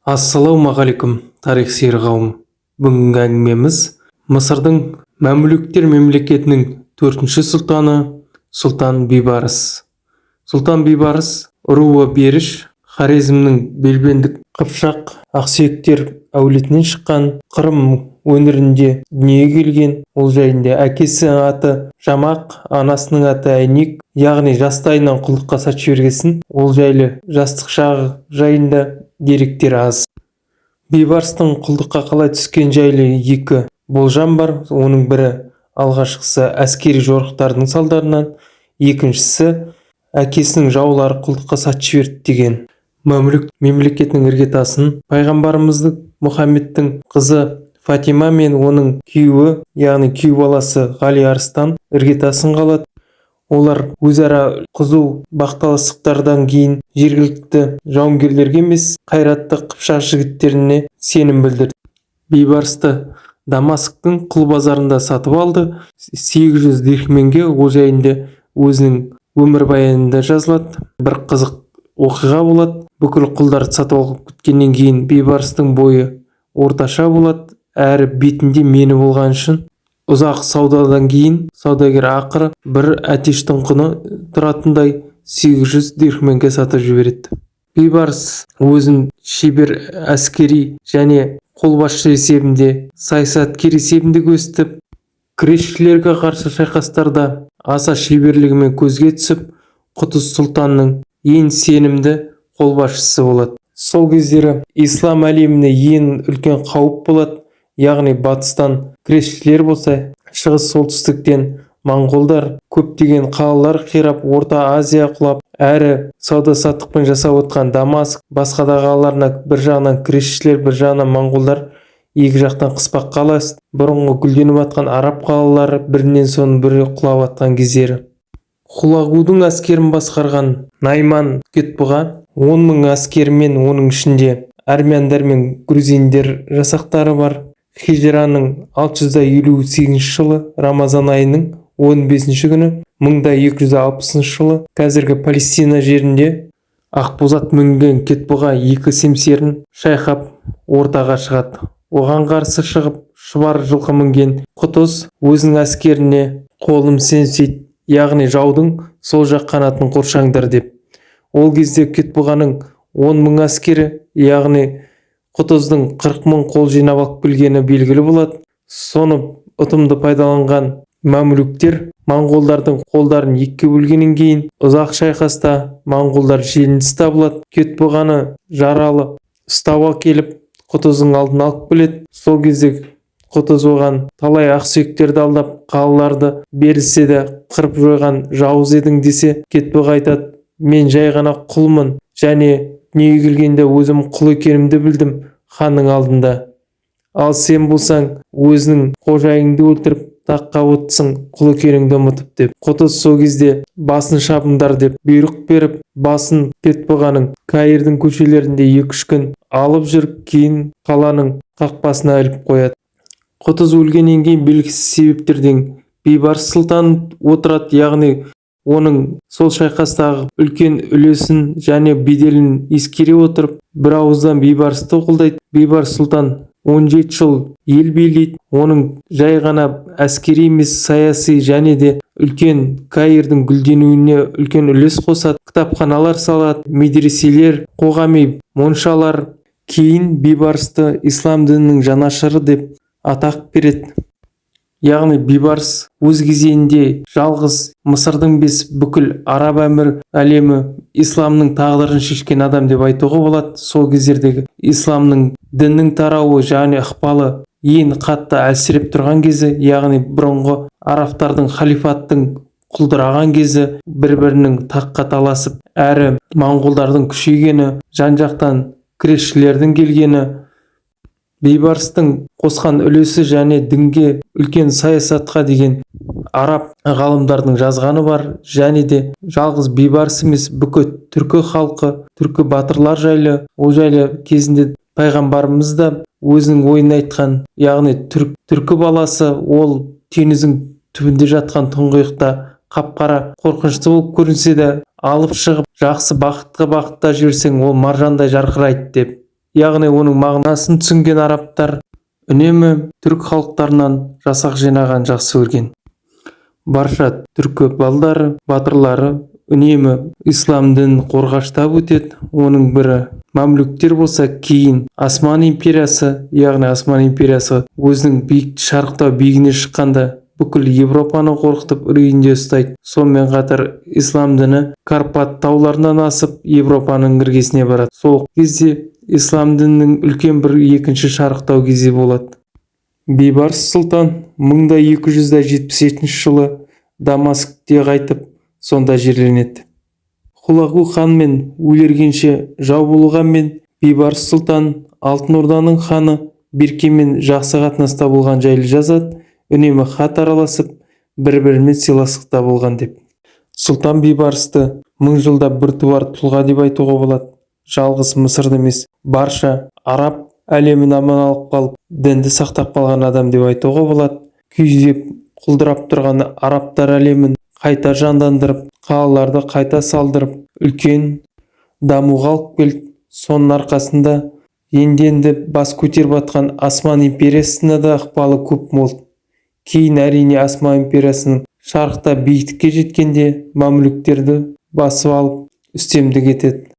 Ассалаумағалейкум, тарих сүйер қауым! Бүгінгі әңгімеміз Мысырдың Мәмлүктер мемлекетінің төртінші сұлтаны Сұлтан Бейбарыс. Сұлтан Бейбарыс руы Беріш, Хорезмнің белбендік қыпшақ ақсүйектер әулетінен шыққан, Қырым өңірінде дүниеге келген. Ол жайында: әкесі аты Жамақ, анасының аты Әйнек, яғни жастайынан құлдыққа сатып жібергесін, ол жайлы, жастық шағы жайында деректер аз. Бейбарыстың құлдыққа қалай түскен жайлы екі болжам бар. Оның бірі, алғашқысы, әскери жорықтардың салдарынан, екіншісі, әкесінің жаулары құлдыққа сатып жіберді деген. Мәмлүк мемлекетінің іргетасын пайғамбарымыз Мұхаммедтің қызы Фатима мен оның күйеуі, яғни күйеу баласы Ғали Арыстан іргетасын қалады. Олар өзара қызу бақталастықтардан кейін жергілікті жауынгерлерге емес, қайратты қыпшақ жігіттеріне сенім білдірді. Бейбарысты Дамасктың құл базарында сатып алды 800 дирхменге. Ол жайында өзінің өмірбаянында жазылады. Бір қызық оқиға болады: бүкіл құлдарды сатып алып кеткеннен кейін Бейбарыстың бойы орташа болады, әрі бетінде мені болған үшін ұзақ саудадан кейін саудагер ақыры бір әтештің құны тұратындай 800 дирхменге сатып жібереді. Бейбарыс өзін шебер әскери және қолбасшы есебінде, саясаткер есебінде көрсетіп, кресшілерге қарсы шайқастарда аса шеберлігімен көзге түсіп, Құтыз сұлтанның ең сенімді қолбасшысы болады. Сол кездері ислам әлеміне ең үлкен қауіп болады, яғни батыстан кресшілер болса, шығыс, солтүстіктен моңғолдар. Көптеген қалалар қирап, Орта Азия құлап, әрі сауда-саттықпен жасап отқан Дамаск, басқа да қалаларына бір жағынан кресшілер, бір жағынан моңғолдар екі жақтан қыспаққа алады. Бұрынғы гүлденіп жатқан араб қалалары бірінен соң бірі құлап жатқан кездері. Хулагудың әскерін басқарған найман Кетбұға 10 000 әскерімен, оның ішінде армяндар мен грузиндер жасақтары бар, хижраның 658 жылы рамазан айының 15 күні, 1260 жылы қазіргі Палестина жерінде ақбозат мінген Кетбұға екі семсерін шайқап ортаға шығады. Оған қарсы шығып, шұбар жылқы мінген Құтыз өзінің әскеріне қолын семсейді, яғни жаудың сол жақ қанатын қоршаңдар деп. Ол кезде Кетбұғаның 10 000 әскері, яғни Құтыздың 40 000 қол жинап алып келгені белгілі болады. Соны ұтымды пайдаланған мәмлүктер моңғолдардың қолдарын екіге бөлгеннен кейін ұзақ шайқаста моңғолдар жеңіліс табылады. Кетбұғаны жаралы ұстап келіп, Құтыздың алдына алып келеді. Сол кезде Құтыз оған: «Талай ақсүйектерді алдап, қалаларды берілсе де қырып жойған жауыз едің», — десе, Кетбұға айтады: «Мен жай ғана құлмын және дүниеге келгенде өзім құл екенімді білдім ханның алдында. Ал сен болсаң, өзінің қожайыныңды өлтіріп, таққа отырсың құл екеніңді ұмытып», — деп. Құтыз сол кезде «Басын шабыңдар» деп бұйрық беріп, басын Кетбұғаның Каирдің көшелерінде 2-3 күн алып жүріп, кейін қаланың қақпасына іліп қояды. Құтыз өлгеннен кейін белгісіз себептерден Бейбарыс сұлтан отырады, яғни оның сол шайқастағы үлкен үлесін және беделін ескере отырып, бір ауыздан Бейбарысты қолдайды. Бейбарыс сұлтан 17 жыл ел билейді. Оның жай ғана әскери емес, саяси және де үлкен Каирдің гүлденуіне үлкен үлес қосады: кітапханалар салады, медреселер, қоғами моншалар. Кейін Бейбарысты ислам дінінің жанашыры деп атақ береді. Яғни Бейбарыс өз кезеңінде жалғыз Мысырдың емес, бүкіл араб әмір әлемі исламның тағдырын шешкен адам деп айтуға болады. Сол кездердегі исламның діннің тарауы және ықпалы ең қатты әлсіреп тұрған кезі, яғни бұрынғы арабтардың халифаттың құлдыраған кезі, бір бірінің таққа таласып, әрі моңғолдардың күшейгені, жан жақтан кресшілердің келгені, Бейбарыстың қосқан үлесі және дінге, үлкен саясатқа деген араб ғалымдардың жазғаны бар. Және де жалғыз Бейбарыс емес, бүкіл түркі халқы, түркі батырлар жайлы, ол жайлы кезінде пайғамбарымыз да өзінің ойын айтқан, яғни түрік, түркі баласы ол теңіздің түбінде жатқан тұңғиықта қап-қара, қорқынышты болып көрінсе де, алып шығып, жақсы бақытқа бағытта жіберсең, ол маржандай жарқырайды деп. Яғни оның мағынасын түсінген арабтар үнемі түрік халықтарынан жасақ жинаған жақсы көрген. Барша түркі балдары, батырлары үнемі ислам дінін қорғаштап өтеді. Оның бірі мамлюктер болса, кейін Осман империясы, яғни Осман империясы өзінің биік, шарықтау биігіне шыққанда бүкіл Европаны қорқытып, үрейінде ұстайды. Сонымен қатар ислам діні Карпат тауларынан асып, Европаның іргесіне барады. Сол кезде ислам дінінің үлкен бір екінші шарықтау кезі болады. Бейбарыс сұлтан 1277 жылы Дамаскте қайтып, сонда жерленеді. Хулагу ханмен өлергенше жау болғанмен, Бейбарыс сұлтан Алтын Орданың ханы Беркемен жақсы қатынаста болған жайлы жазады. Үнемі хат араласып, бір-бірімен сыйластықта болған деп. Сұлтан Бейбарысты мың жылда бір туар тұлға деп айтуға болады. Жалғыз Мысырды емес, барша араб әлемін аман алып қалып, дінді сақтап қалған адам деп айтуға болады. Күйзеп, құлдырап тұрған арабтар әлемін қайта жандандырып, қалаларды қайта салдырып, үлкен дамуға алып келді. Соның арқасында енді-енді бас көтеріп жатқан Осман империясына да ықпалы көп болды. Кейін, әрине, Осман империясының шарықта биіктікке жеткенде мамлюктерді басып алып, үстемдік етеді.